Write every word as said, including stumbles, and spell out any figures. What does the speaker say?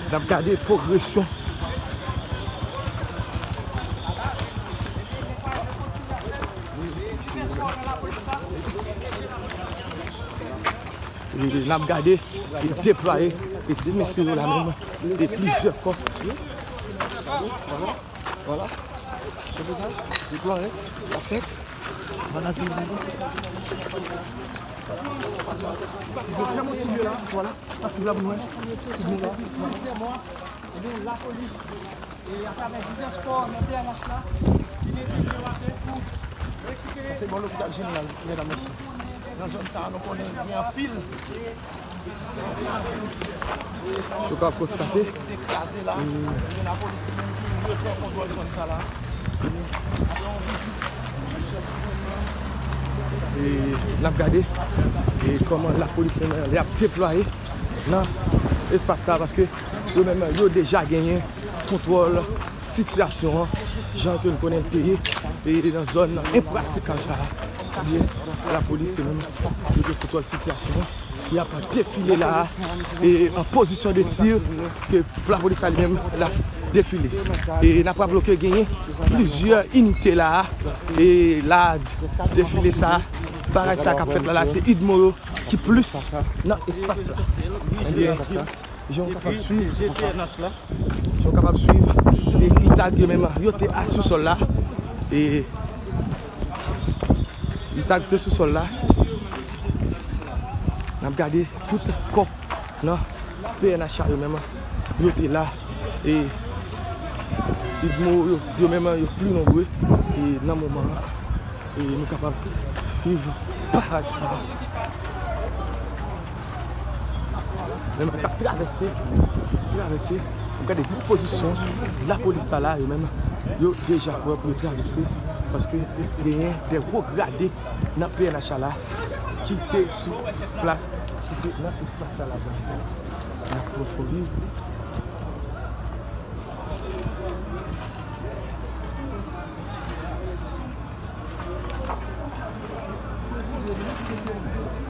N ap gade pwogresyon. E n ap gade e deplwaye e ti mesye yo la menm e plizyè kò. Vwala. Se pou sa. Deplwaye. La fèt. Vwala. Yo fè motive la. Vwala. N ap swiv la pou nou wè. Tout moun la. Vwala. Ebyen, lapolis, e atravè divès kò nan P N H la, ki mete yo atè pou rekipere. Sa se bò lopital jeneral, medam, mesye. Nan zòn sa a, nou konnen gen anpil. Sa w ka konstate, e lapolis li menm ki repran kontwòl zòn sa la. E n ap gade e kòman lapolis menm li ap deplwaye nan espas sa, paske yo menm yo deja genyen kontwòl sitiyasyon an, jan ke n konnen l te ye, e nan zòn enpratikab sa a, ebyen, lapolis se menm yo gen kontwòl sitiyasyon an, y ap defile la a, e an pozisyon de tir, ke lapolis la li menm l ap defile. E n ap raple ke genyen plizyè inite la a, e la defile sa a, parad sa k ap fèt la, la se UDMO yo ki plis nan espas la. Ebyen, jan w kapab swiv, jan w kapab swiv, e UTAG yo menm, yo te a sou sòl la, e UTAG te sou sòl la. N ap gade tout kò nan P N H a yo menm, yo te la, e UDMO yo, yo menm, yo pli nonbre, e nan moman an, e nou kapab swiv parad sa a. Menm k ap travèse, travèse, pou gade dispozisyon lapolis sa la, yo menm, yo deja prè pou yo travèse, paske genyen de wo grade nan P N H a la, ki te sou plas, ki te nan espas sa la, n ap pran fò viv.